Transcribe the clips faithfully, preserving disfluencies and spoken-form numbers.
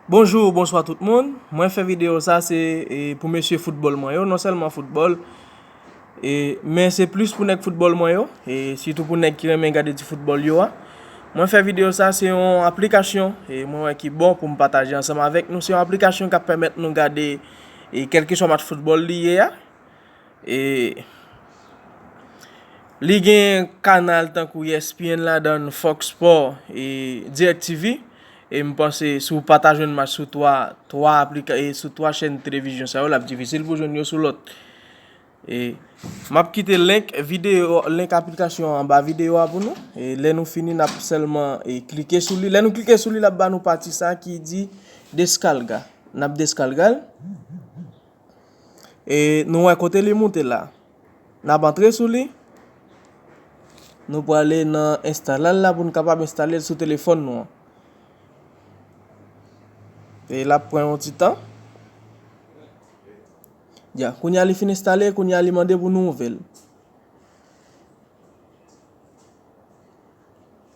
Bonjou, bonswa tout moun. Mwen fè videyo sa se e, pou mesye foutbòl mwen yo, non sèlman foutbòl, e, men se plis pou nèg foutbòl mwen yo, e sitou pou nèg ki renmen gade ti foutbòl yo a. Mwen fè videyo sa se yon aplikasyon e mwen wè ki bon pou m pataje ansanm avèk nou. Se yon aplikasyon k ap pèmèt nou gade e kèlkeswa match foutbòl li ye a. E li gen kanal tankou E S P N ladan l, Fox Sport e DirecTV. E m panse si w pa ta jwenn match sou twa, twa aplika, e sou twa chèn televizyon sa yo, l ap difisil pou w jwenn yo sou lòt. E m ap kite link videyo, link aplikasyon an anba videyo a pou nou. E lè nou fini, n ap sèlman e klike sou li. Lè nou klike sou li, l ap ba nou pati sa ki di deskalga. N ap deskalga l. E nou wè kote li moute la. N ap antre sou li. Nou prale nan enstale l la pou n kapab enstale l sou telefòn nou an. E l ap pran yon ti tan. Ya, kounye a li fin enstale, kounye a li mande pou nou ouvè l.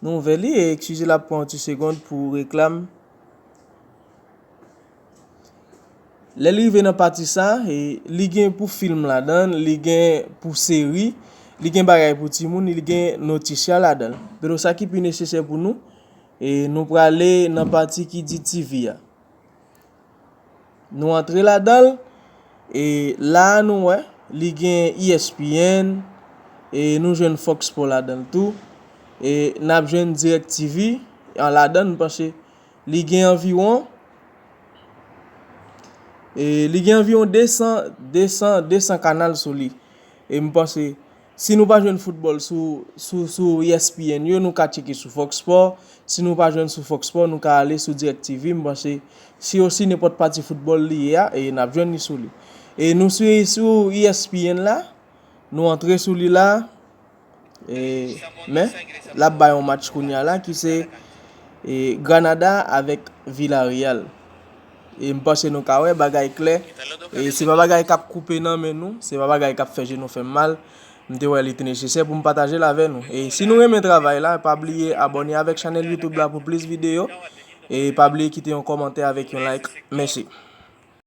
Nou ouvè li e eskize l ap pran yon ti segond pou reklam. Lè l rive nan pati sa, e li gen pou fim ladan l, li gen pou seri, li gen bagay pou timoun, li gen notisya ladan l. Pero sa ki pi nesesè pou nou, e nou prale nan pati ki di T V a. Nou antre ladan l, e la a nou wè, li gen E S P N, e nou jwenn Fox Sport ladan l tou, e n ap jwenn DirecTV an ladan l, m panse li gen anviwon, e li gen anviwon de san, de san, de san kanal sou li. E m panse, si nou pa jwenn foutbòl sou, sou, sou E S P N yo, nou ka tcheke sou Fox Sport. Si nou pa jwenn sou Fox Sport, nou ka ale sou DirecTV. M panse, si osi nenpòt pati foutbòl li ye a, e n ap jwenn li sou li. E nou sou, sou E S P N la, nou antre sou li la, e, men, l ap bay yon match kounye a la ki se e, Granada avèk Villarreal. E m panse nou ka wè bagay klè. E se pa bagay k ap koupe nan men nou, se pa bagay k ap fè je nou fè m mal. M te wè li te nesesè pou m pataje l avè nou. E si nou renmen travay la, pa bliye abòne avèk chanèl YouTube la pou plis videyo. E pa bliye kite yon kòmantè avèk yon like. Mèsi.